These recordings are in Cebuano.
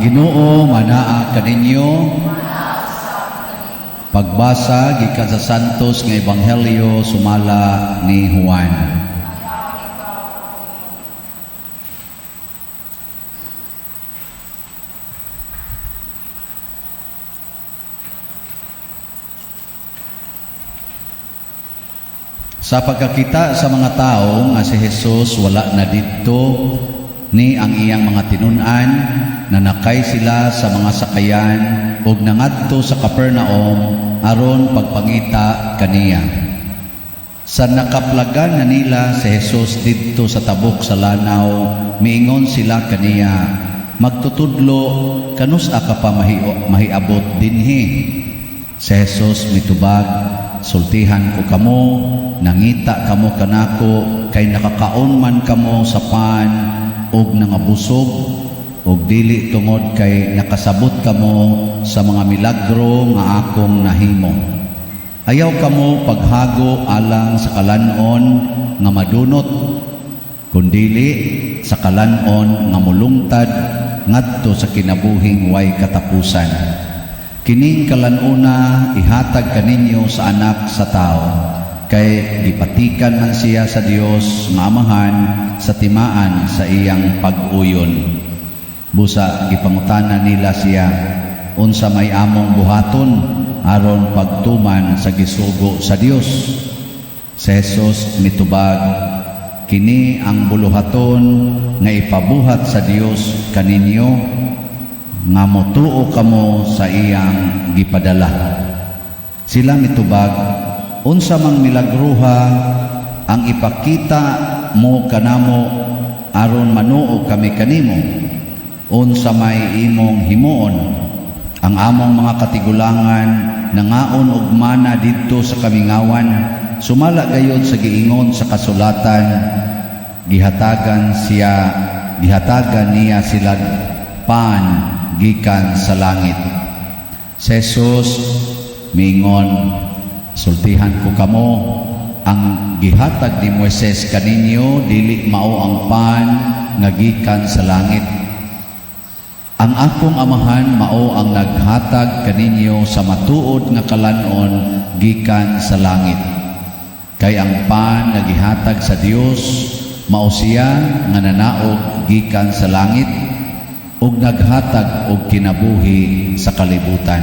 Ang Ginoo manaa kaninyo. Pagbasa gikan sa Santos nga Ebanghelyo sumala ni Juan. Sa pagkakita sa mga tao nga si Jesus wala na didto ni ang iyang mga tinun-an, nanakay sila sa mga sakayan ug nangadto sa Capernaum aron pagpangita kaniya. Sa nakaplagan na nila si Jesus didto sa tabok sa lanaw, miingon sila kaniya, "Magtutudlo, kanus-a ka pa mahiabot dinhi?" Si Jesus mitubag, "Sultihan ko kamo, nangita kamo kanako kay nakakaon man kamo sa pan ug nangabusog, ug dili tungod kay nakasabot kamo sa mga milagro nga akong nahimo. Ayaw kamo paghago alang sa kalan-on nga madunot, kundili sa kalan-on nga mulungtad ngadto sa kinabuhing way katapusan. Kining kalan-ona ihatag kaninyo sa Anak sa Tao, kay gipatikan man siya sa Dios nga Amahan sa timaan sa iyang pag-uyon." Busa gipangutana nila siya, "Unsa may among buhaton aron pagtuman sa gisugo sa Dios?" Si Jesus mitubag, "Kini ang buluhaton nga ipabuhat sa Dios kaninyo, nga motuo kamo sa iyang gipadala." Sila mitubag, "Unsa mang milagruha ang ipakita mo kanamo aron manuo kami kanimo? Unsa may imong himuon? Ang among mga katigulangan nangaon og mana didto sa kamingawan, sumala gayod sa giingon sa kasulatan, gihatagan niya sila pan gikan sa langit." Si Jesus miingon, "Sultihan ko kamo, ang gihatag ni Moises kaninyo dili mao ang pan nga gikan sa langit. Ang akong Amahan mao ang naghatag kaninyo sa matuod nga kalan-on gikan sa langit. Kay ang pan nga gihatag sa Dios mao siya nga nanaog gikan sa langit ug naghatag og kinabuhi sa kalibutan."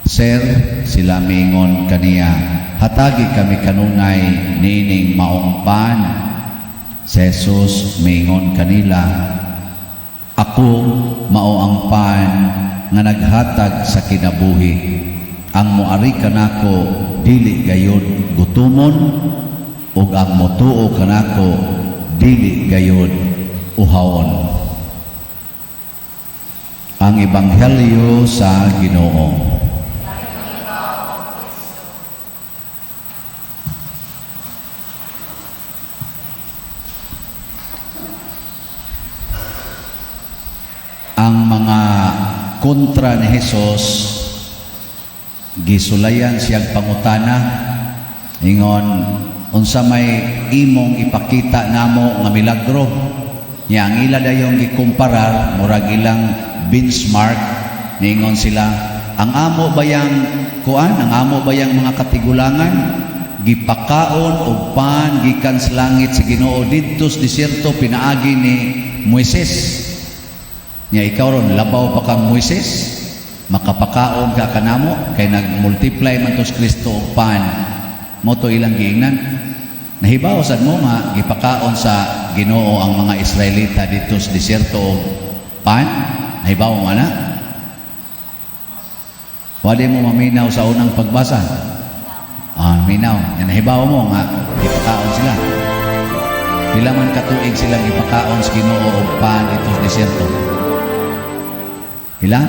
"Sir," sila miingon kaniya, "hatagi kami kanunay niining maong pan." Si Jesus miingon kanila, "Ako mao ang pan nga naghatag sa kinabuhi. Ang moari kanako dili gayod gutumon, ug ang motuo kanako dili gayod uhawon." Ang Ebanghelyo sa Ginoo. Ang mga kontra ni Jesus gisulayan siyang pangutana, ingon, "Unsa may imong ipakita namo nga milagro?" Nya ang ila dayong gikumparar, murag ilang benchmark, ningon sila, ang amo bayang kuan, ang amo bayang mga katigulangan gipakaon og pan gikan sa langit sa Ginoo didto sa disyerto pinaagi ni Moises. Nya ikaw ron labaw pa kang Moises, makapakaon ka kanamo kay nagmultiply man to si Kristo og pan? Mao to ilang giingnan. Nahibaw sad mo nga gipakaon sa Ginoo ang mga Israelita didto sa disyerto og pan? Nahibaw mo ana? Wala mo maminaw sa unang pagbasa? Ah, minaw. Yan, nahibaw mo nga gipakaon sila. Pila man katuig sila gipakaon sa Ginoo og pan didto sa disyerto? Pila?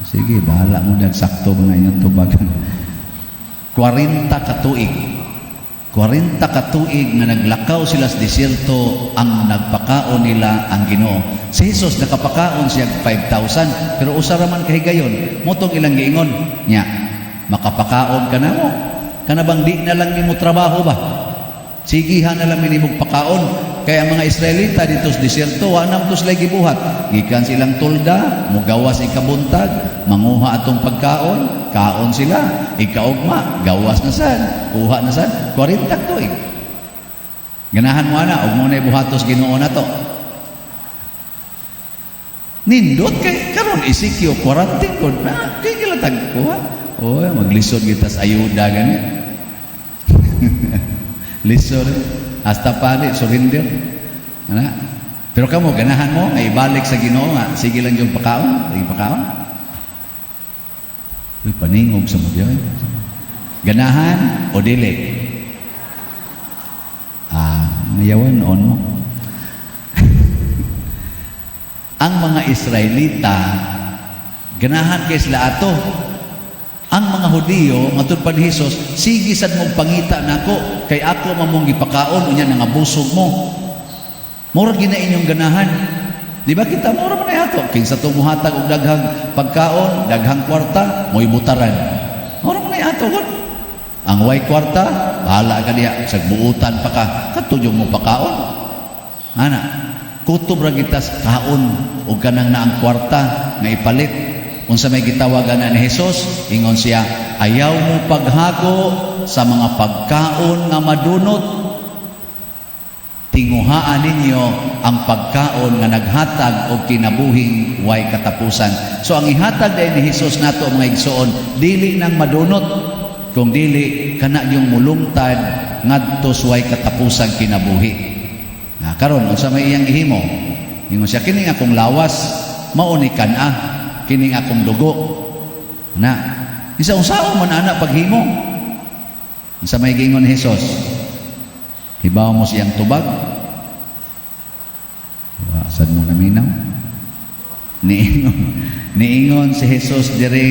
Sige, bahala mo dyan. Sakto mo na inyong tubagan. 40 katuig. 40 katuig nga naglakaw sila sa disyerto, ang nagpakaon nila ang Ginoo. Si Jesus nakapakaon siya 5,000, pero usa ra man kahigayon. Mao tong ilang giingon nya, "Makapakaon ka na mo. Kana bang di na lang nimo trabaho ba? Sigihan na lang minimog pakaon." Kay ang mga Israelita dito sa disyerto, wa na to sila gibuhat. Gikan silang tolda, mugawas ikabuntag, manguha atong pagkaon, kaon sila, ikaugma, gawas na sad, kuha na sad, 40 tuig. Ganahan mo ana, og mo na buhatos Ginoo na to. Nindot kay karon Ezekiel 40 gud na kay kila tag kuha. Oy, maglisod kita sa ayuda gani. Lisod hasta pari surrender. Ana. Pero kamo ganahan mo nga ibalik sa Ginoo nga sige lang yung pakaon, sige pakaon. Uy, paningog sa mo diay. Ganahan o dili? Ah, ngayawan on mo. Ang mga Israelita ganahan kay sila ato. Ang mga Hudiyo matud pa ni Jesus, sige sad mong pangita nako kay ako mamong gipakaon, unya nangabusog mo. Mura gina inyong ganahan. Di ba kita mura man ato kinsa to muhatag og daghang pagkaon, daghang kwarta, mo'y butaran. Mura man ato gud. Ang way kwarta, bahala ka diha, sa buutan pa ka, kadto mo pakaon. Ana, kutob ra kita sa kaon og kanang naang kwarta nga ipalit. Unsa may gitawagan na ni Jesus, ingon siya, "Ayaw mo paghago sa mga pagkaon nga madunot. Tinguhaan ninyo ang pagkaon nga naghatag og kinabuhing way katapusan." So ang ihatag dahil ni Jesus nato, mga igsoon, dili nang madunot, kung dili kana yung mulungtad ngadto sa way katapusang kinabuhi. Na karon, unsa may iyang gihimo? Ingon siya, "Kining akong lawas mao ni kan-a, kining akong dugo." Na isa, unsaon man ana paghimo? Unsa may giingon ni Jesus? Hibaw mo siyang tubag. Wa sad mo naminaw. Niingon si Jesus diri,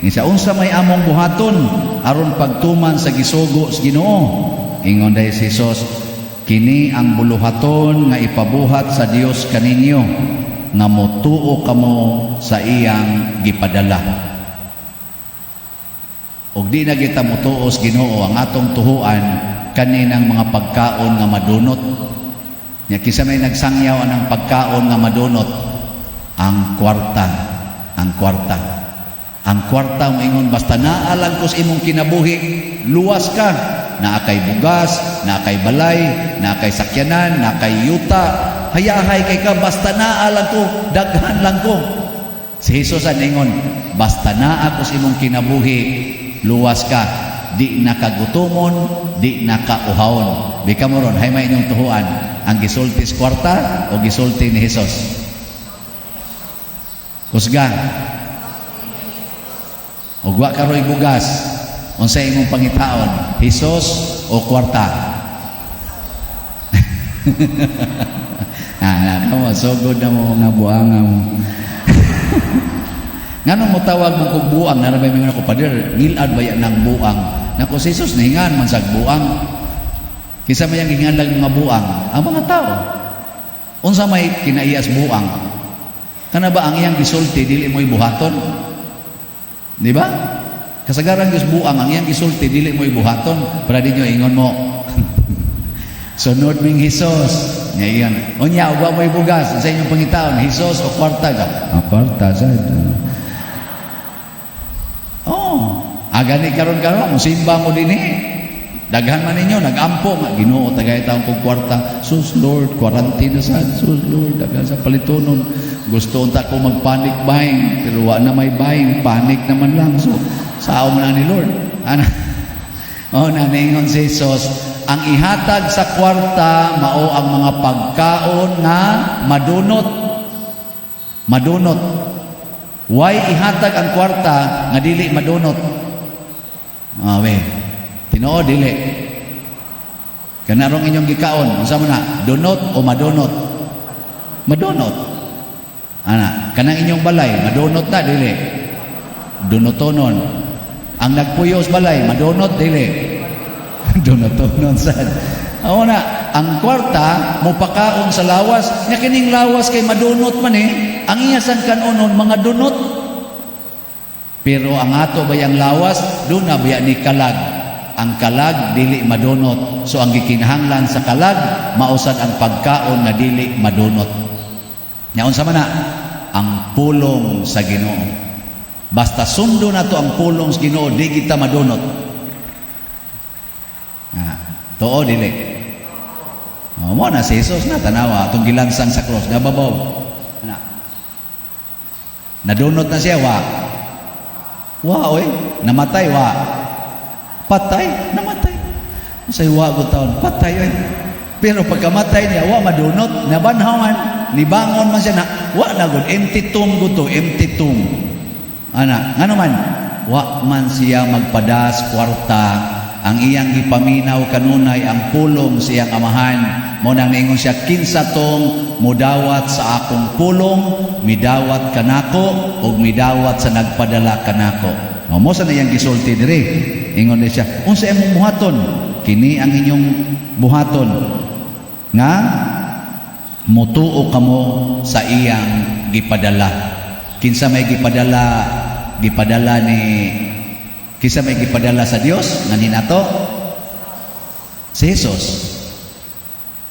isa, "Unsa may among buhaton aron pagtuman sa gisugo sa Ginoo?" Ingon dahil si Jesus, "Kini ang buluhaton nga ipabuhat sa Dios kaninyo, nga motuo kamo sa iyang gipadala." Og di na kita motuo sa Ginoo, ang atong tuhuan kaninang mga pagkaon nga madunot. Nya kinsa may nagsangyaw anang pagkaon nga madunot? Ang kwarta, ang kwarta. Ang kwarta moingon basta naa lang ko sa imong kinabuhi, luwas ka. Naa kay bugas, naa kay balay, naa kay sakyanan, naa kay yuta. Hayahay kay ka basta naa lang ko, daghan lang ko. Si Jesus ang ingon, basta naa ko sa imong kinabuhi, luwas ka. Di na kagutomon, di na kauhawon. Bika mo ron, hay may inyong tuhuan. Ang gisulti sa kwarta o gisulti ni Jesus? Kusga. Ug wa karoy bugas, unsa imong pangitaon? Jesus o kwarta? Ah, na mo sugod na mo mga buanga mo. Nganong mo tawag mo kog buang? Narabay mo ko, "Pader, ngilad ba yan ng buang?" Nako, si Jesus nahingan man sa buang. Kinsa may ang gihingan lang mga buang? Ang mga tao. Unsa may kinaiyas buang? Kana ba ang iyang gisulti dili mo ibuhaton? Di ba? Kasagaran gyud buang ang iyang gisulti dili mo ibuhaton. Para dinyo ingon mo, "Sunod ming Hesus." Nya iyan. Unya ug mo bugas sa inyong pangitaon, Jesus o kwarta? Ah, kwarta sad. Oh, agani karon karon simba mo dinhi. Daghan man ninyo nagampo nga, "Ginoo, tagay taon kog kwarta. Sus Lord, quarantine na sad. Sus Lord, daghan sa palitonon. Gusto unta ko mag-panic buying, pero wa na may buying, panic naman lang." So, sao man na ni Lord. Ana. Oh, na ningon si Jesus, ang ihatag sa kwarta mao ang mga pagkaon nga madunot. Madunot. Why ihatag ang kwarta nga dili madunot? Ah, we. Tinuod dili. Kanarong inyong gikaon, unsa man na? Dunot o madunot? Madunot. Ana, kanang inyong balay, madunot na dili? Dunotonon. Ang nagpuyo sa balay, madunot dili? Dunotonon sad. Ako na, ang kwarta mopakaon sa lawas. Nya kining lawas kay madunot man eh. Ang iya sang kanonon mga dunot. Pero ang ato bayang lawas, doon na baya ni kalag. Ang kalag dili madunot. So ang gikinahanglan sa kalag mao sad ang pagkaon nga dili madunot. Nya unsa man na? Ang pulong sa Ginoo. Basta sundo nato ang pulong sa Ginoo, di kita madunot. Ah, tuo dili? Oh, mo na si Jesus na tanawa atong gilansang sa cross, nababaw. Na. Nadunot na siya, wa? Wa oy, namatay, wa? Patay, namatay. Sa wa ko taon, patay oy. Pero pagkamatay niya, wa madunot, nabanhaw man, nibangon man siya na, wa na gud, empty tomb gud to, empty tomb. Ana, ngano man, wa man siya magpadas kwarta, ang iyang gipaminaw kanunay ang pulong sa iyang Amahan. Mo nang niingon siya, "Kinsa tong mudawat sa akong pulong, midawat kanako ug midawat sa nagpadala kanako." O mo sa iyang gisulti diri. Ingon ni siya, "Unsa imong buhaton?" Kini ang inyong buhaton nga mutuo kamo sa iyang gipadala. Kinsa may gipadala, gipadala ni kinsa may gipadala sa Dios nga ninato? Si Jesus.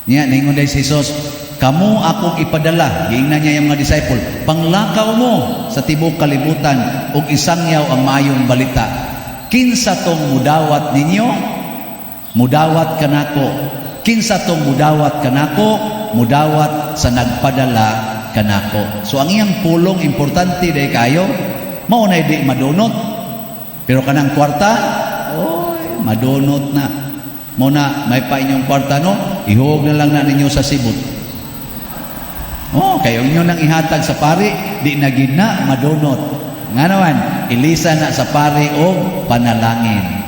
Niya ningon day si Jesus, "Kamo akong ipadala." Giingnan niya yung mga disciple, "Panglakaw mo sa tibok kalibutan ug isangyaw ang maayong balita. Kinsa tong mudawat ninyo, mudawat kanako. Kinsa tong mudawat kanako, mudawat sa nagpadala kanako." So ang iyang pulong importante day kayo, mao na di madunot. Pero kanang kwarta, oy, madunot na. Mo na may pa inyong kwarta, no, ihog na lang na ninyo sa sibot. Oh, kayo inyo nang ihatag sa pari, di na gid na madunot. Nga naman, ilisa na sa pari og panalangin.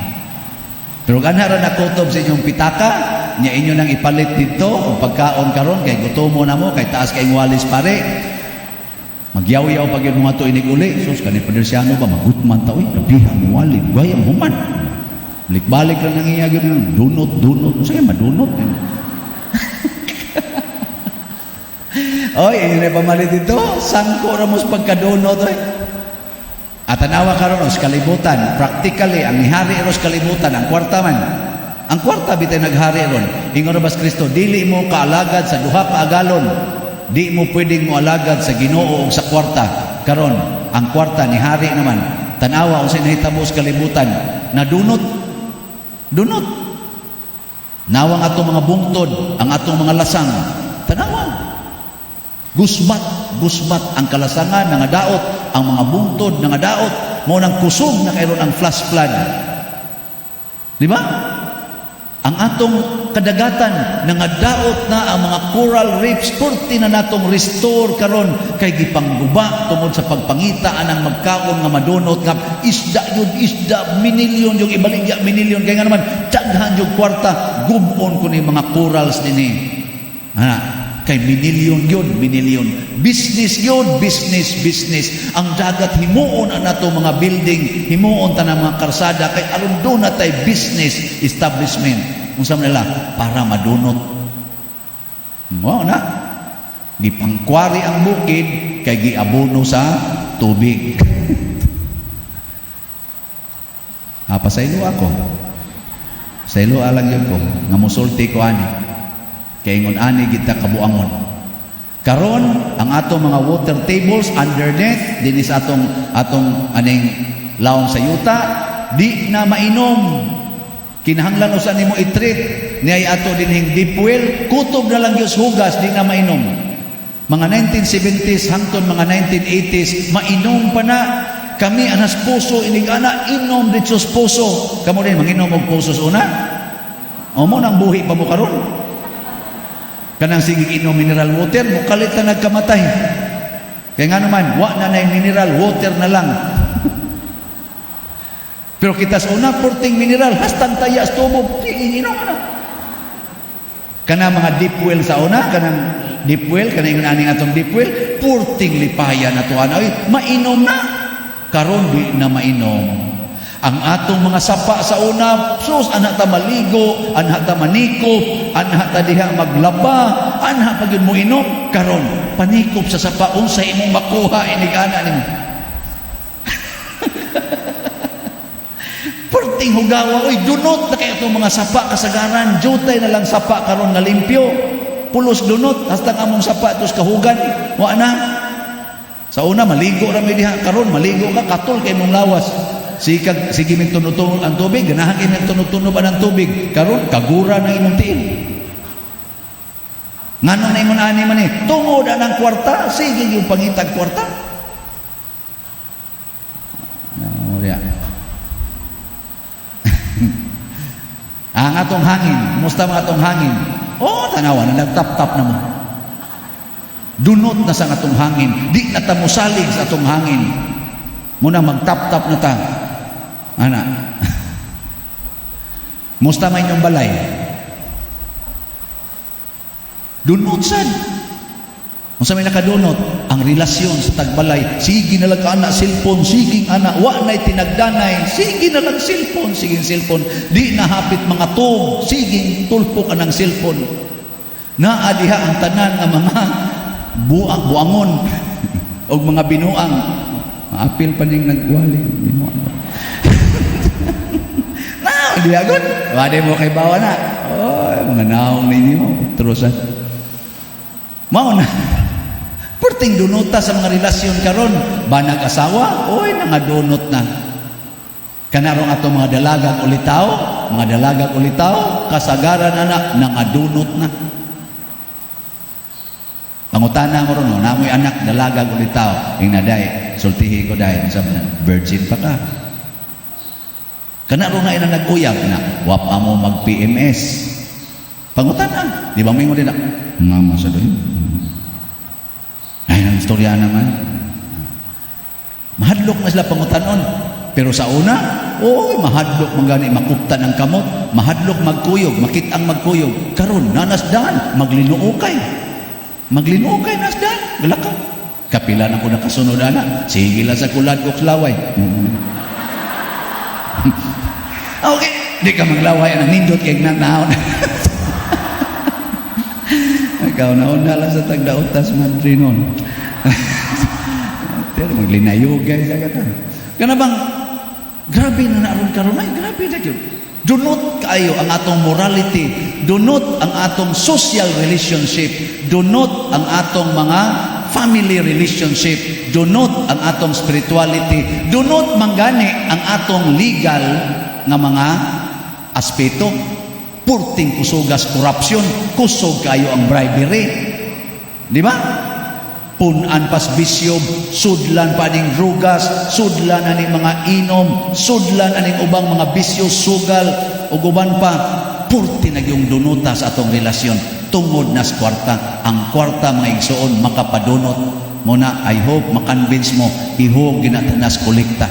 Pero anha ra nakutob sa inyong pitaka, nya inyo nang ipalit dito og pagkaon karon kay gutomo na mo kay taas kay walis pare. Magyaw-yaw pag yun mga to inig uli. Sus, kani padersyano ba magutman ta, uy, kabiha mo wali, gayam human. Balik-balik lang ang iya gyud, dunot dunot. Unsa madunot? Oy, inyo na pamalit dito. Sangko ra mo sa pagkadunot, oy. At tanawa karon sa kalibutan, practically ang nihari ros kalibutan ang kwarta man. Ang kwarta bitay naghari ron. Ingon ra bas Kristo, dili mo kaalagad sa duha ka agalon. Di mo pwedeng mo alagad sa Ginoo ug sa kwarta. Karon, ang kwarta ni hari naman. Tanawa unsay nahitabo sa kalibutan, nadunot. Dunot. Nawang atong mga bungtod, ang atong mga lasang. Tanawa. Gusbat, gusbat ang kalasangan nga daot, ang mga bungtod nga daot, mo nang kusog na kayron ang flash flood. Di ba? Ang atong kadagatan nangadaot na ang mga coral reefs, purti na natong restore karon kay gipangguba tungod sa pagpangita anang magkaon nga madunot nga isda yun, isda minilyon yung ibaligya minilyon kay nga naman daghan yung kwarta, gubon ko ni mga corals dinhi. Ha, kay minilyon yun, minilyon. Business yun, business, business. Ang dagat himuon ang nato mga building, himuon tanang mga karsada kay aron doon na tay business establishment. Unsa man nila para madunot. Mo na. Gipangkwari ang bukid kay giabono sa tubig. Ah, pasaylo ako. Saylo alang yun ko nga musulti ko ani. Kay ingon ani kita kabuangon. Karon ang atong mga water tables underneath dinhi sa atong atong aning lawom sa yuta di na mainom. Kinahanglan usa nimo i-treat niay ato dinhing deep well, kutob na lang gyud hugas, di na mainom. Mga 1970s hangtod mga 1980s mainom pa na kami anas puso inig ana inom dito sa puso. Kamo din manginom og puso sa una? O mo nang buhi pa mo karon. Kanang sige inom mineral water, mukalit na nagkamatay. Kaya nga naman, wa na na mineral water na lang. Pero kita sa una, porting mineral, hastang taya sa tubo, inom na. Kana mga deep well sa una, kanang deep well, kanang ingon aning atong deep well, porting lipaya na to ana, oy, mainom na. Karon di na mainom. Ang atong mga sapa sa una, sus, anha ta maligo, anha ta manikop, anha ta diha maglaba, anha pa gyud mo inom. Karon, panikop sa sapa, unsa imong makuha inig ana nimo? Perting hugawa, oy, dunot na kaayo atong mga sapa kasagaran, jutay na lang sapa karon nga limpyo. Pulos dunot, hasta ang among sapa tos kahugan, wa na. Sa una maligo ra mi diha, karon maligo ka katol kay imong lawas. Sikag sige mig tunog ang tubig, ganahan kay mig tunog-tunog ang tubig. Karon kagura na imong tiil. Ngano na ingon ani man eh? Tungod ang kwarta, sige yung pangitag kwarta. No, diya. Ang atong hangin, musta mga atong hangin? Oh, tanawa na nagtap-tap na mo. Dunot na sa atong hangin. Di na ta mosalig sa atong hangin. Muna magtap-tap na ta. Ana. Musta man inyong balay? Dunot sad. Unsa may nakadunot? Ang relasyon sa tagbalay. Sige na lang ka ana cellphone, sige ana, wa na'y tinagdanay, sige na lang cellphone, sige cellphone. Di na hapit mga tug, sige tulpok anang cellphone. Naa diha ang tanan nga mga buang buangon og mga binuang. Maapil pa ning nagwali, binuang. Na, di agad. Wala mo kay bawa na. Oy, mga naong ninyo, terusan. Mao na. Perting dunuta sa mga relasyon karon, banag asawa, oy nangadunot na. Kanarong ato mga dalagang ulitaw, mga dalagang ulitaw, kasagaran anak nangadunot na. Pangutana mo ron, no, namoy anak dalagang ulitaw, ing naday, sultihi ko dahil, sa virgin pa ka. Kanaro na ina nag-uyab na, wap amo mag-PMS. Pangutana, di ba mingon din na, mama sa doon. Ay, ang istorya naman. Mahadlok na sila pangutanon. Pero sa una, oy, mahadlok man gani makuptan ang kamot, mahadlok magkuyog, makit-ang magkuyog. Karon nanasdan, maglinuokay. Maglinuokay nasdan, galakaw. Kapila na ko nakasunod ana. Sige lang sa kulad og laway. Okay, di ka maglaway ang nindot kay naon. Ikaw na una lang sa tagdautas madre nun. Pero maglinayugay sa kata. Kana bang grabe na naroon karon ay grabe na gyud. Dunot kaayo ang atong morality, dunot ang atong social relationship, dunot ang atong mga family relationship, dunot ang atong spirituality, dunot manggani ang atong legal nga mga aspeto. Purting kusugas korupsyon, kusog kayo ang bribery. Di ba? Punan pas bisyo, sudlan pa ning drugas, sudlan aning mga inom, sudlan aning ubang mga bisyo, sugal, ug uban pa. Purti na yung dunuta sa atong relasyon tungod nas kwarta. Ang kwarta, mga igsoon, makapadunot mo na. I hope makonvince mo ihog ginatanas kolekta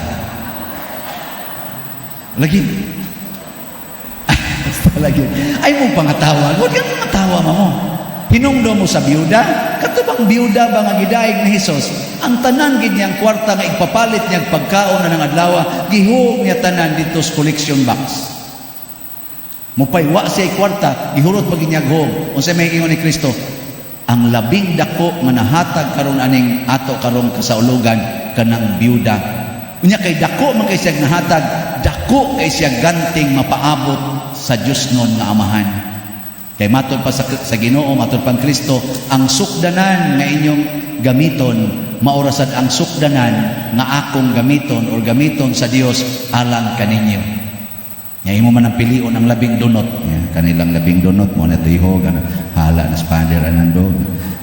lagi. Basta lagi ay mo pangatawa. Huwag kang matawa mo. Hinungdo mo sa biyuda. Kato bang biyuda ba nga gidaig ni Hesus? Ang tanan gid niyang kwarta nga igpapalit niyang pagkaon na ng adlaw, gihug niya tanan dito sa collection box. Mupay wa siya kwarta, gihurot pa gid niya hug. Unsa may ingon ni Kristo? Ang labing dako nga nahatag karon aning ato karong kasaulugan kanang biyuda. Unya kay dako man kay siya nahatag, dako kay siya ganting mapaabot sa Dios nun nga amahan. Kay matod pa sa Ginoo, matod pang Kristo, ang sukdanan nga inyong gamiton, maorasad ang sukdanan nga akong gamiton or gamiton sa Dios alang kaninyo. Nga imo man ang pilion ang labing dunot. Ya, kanilang labing dunot mo na ihog ano, hala na spander anang dog.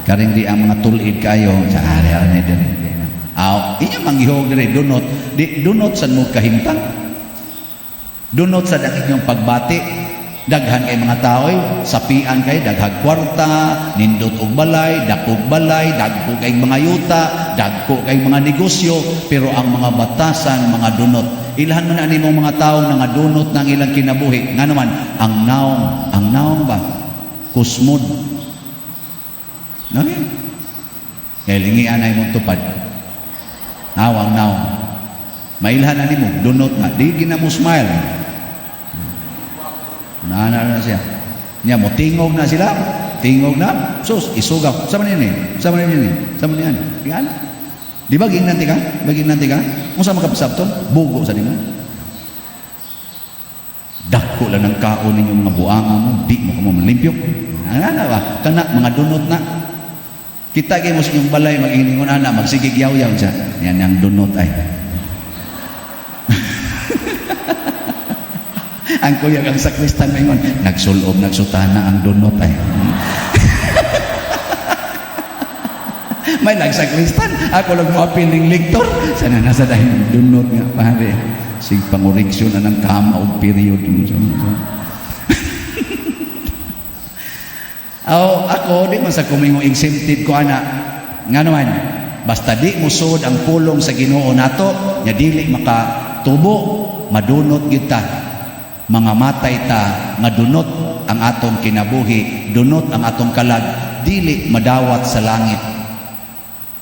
Karing di ang mga tulid kayo sa ari ari diri. Aw, inyo manghihog diri dunot, di dunot sad mo kahimtang. Dunot sad ang inyong pagbati. Daghan kay mga tao eh, sapian kay daghag kwarta, nindot og balay, dakog balay, dagko kay mga yuta, dagko kay mga negosyo, pero ang mga batasan mga dunot. Ilhan man ani mong mga tao nga dunot ng ilang kinabuhi. Nga naman, ang naong ba? Kusmod. No, kay lingian ay mong tupad. Nawang naong. Mailhan na nimo, dunot na. Di gina mo smile. Naana na siya. Nya mo tingog na sila. Tingog na. Sus, isugaw. Sa man ini? Sa man ini? Sa man yan? Tingnan. Di ba gingnan ti ka? Ba gingnan ti ka? Unsa makapasabton? Bugo sa dingan. Dako lang ng kaon ninyo, mga buanga mo, di mo kamo malimpyo. Ana ba? Kana mga dunot na. Kita kay mo sa inyong balay mag-iningon ana, magsigig yaw-yaw siya. Yan ang dunot ay. Ang kuya ang sakristan maingon, nagsulob, nagsutana ang dunot ay. May nagsakristan, ako lang mo ning lektor. Sana nasa dahil dunot nga pare. Sig pangoriksyon na ng kama o period. Aw, ako di man sa kumingo exempted ko ana. Nga naman, basta di musod ang pulong sa Ginoo nato, nya dili makatubo, madunot gyud ta. Mga matay ta nga dunot ang atong kinabuhi, dunot ang atong kalag, dili madawat sa langit.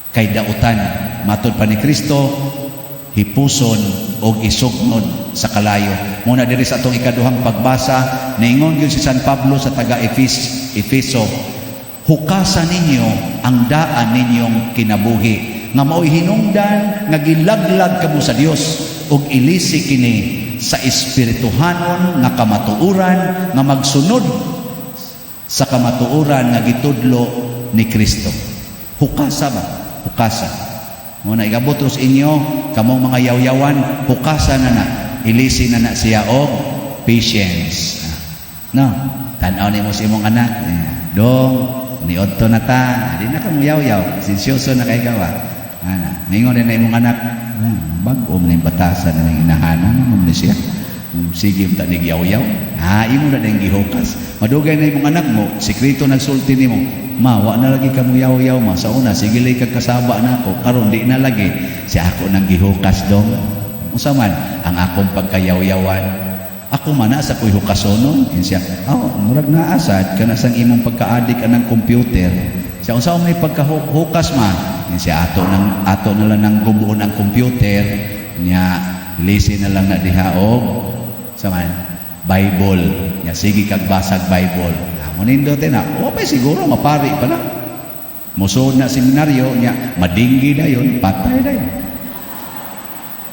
Kay dautan, matod pa ni Kristo, hipuson og isugnod sa kalayo. Muna diri sa atong ikaduhang pagbasa, niingon gyud si San Pablo sa taga Efeso, hukasan ninyo ang daan ninyong kinabuhi nga mao'y hinungdan nga gilaglag kamo sa Dios ug ilisi kini sa espirituhanon nga kamatuoran nga magsunod sa kamatuoran nga gitudlo ni Kristo. Hukasa ba? Hukasa. Muna igabot sa inyo kamong mga yaw-yawan, hukasa na na, ilisi na na siya og patience. No, tan-aw nimo sa imong anak, dong niodto na ta, di na kamo yaw-yaw, sinsyoso na kay gawa. Ana, ningon na imong anak, bag-o man yung batasan na ning inahanan mo ni siya. Sige ta nig yaw-yaw. Ah, imo na ding gihukas. Madugay na imong anak mo, sikreto nagsulti nimo. Ma, wa na lagi kamo yaw-yaw ma. Sa una sige lay kag kasaba nako, karon di na lagi. Si ako nang gihukas dong. Unsa man ang akong pagkayaw-yawan? Ako man na sa ko'y hukasonon. Yun siya, oh, murag naasad kana sang imong pagka-addict anang computer. Siya, unsa man pagkahukas ma? Yun siya, ato na lang nang gubuon ang computer nya, lisi na lang na diha og sa man Bible. Nya sige kag basag Bible. Ah, mo na. O pa siguro mapari pa na. Musuod na seminaryo nya, madinggi dayon, patay dayon.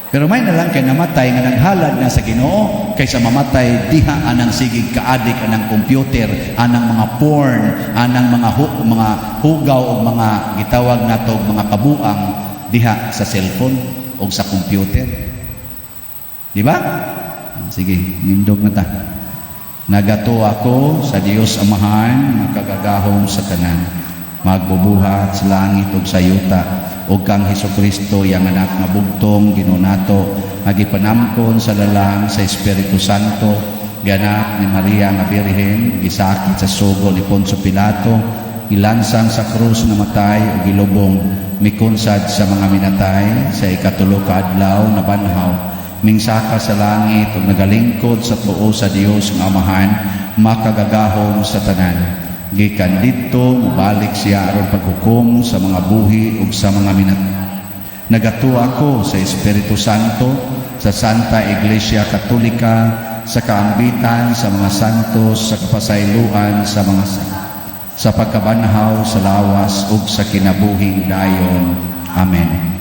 Pero may na lang kay namatay nga naghalad na sa Ginoo kaysa mamatay diha anang sigig kaadik anang computer, anang mga porn, anang mga mga hugaw o mga gitawag nato og mga kabuang diha sa cellphone o sa computer. Di ba? Sige, nindog na ta. Nagatuo ako sa Dios Amahan, makagagahom sa tanan, magbubuhat sa langit ug sa yuta, ug kang Hesukristo iyang anak nga bugtong Ginoo nato, nga gipanamkon sa lalang sa Espiritu Santo, gianak ni Maria nga Birhen, gisakit sa sugo ni Poncio Pilato, gilansang sa krus, namatay ug gilubong, mikunsad sa mga minatay, sa ikatulo ka adlaw nabanhaw, mingsaka sa langit ug nagalingkod sa tuo sa Dios nga Amahan, makagagahom sa tanan. Gikan didto mobalik siya aron paghukom sa mga buhi ug sa mga minatay. Nagatuo ako sa Espiritu Santo, sa Santa Iglesia Katolika, sa kaambitan sa mga santos, sa kapasayloan sa mga sala, sa pagkabanhaw sa lawas ug sa kinabuhing dayon. Amen.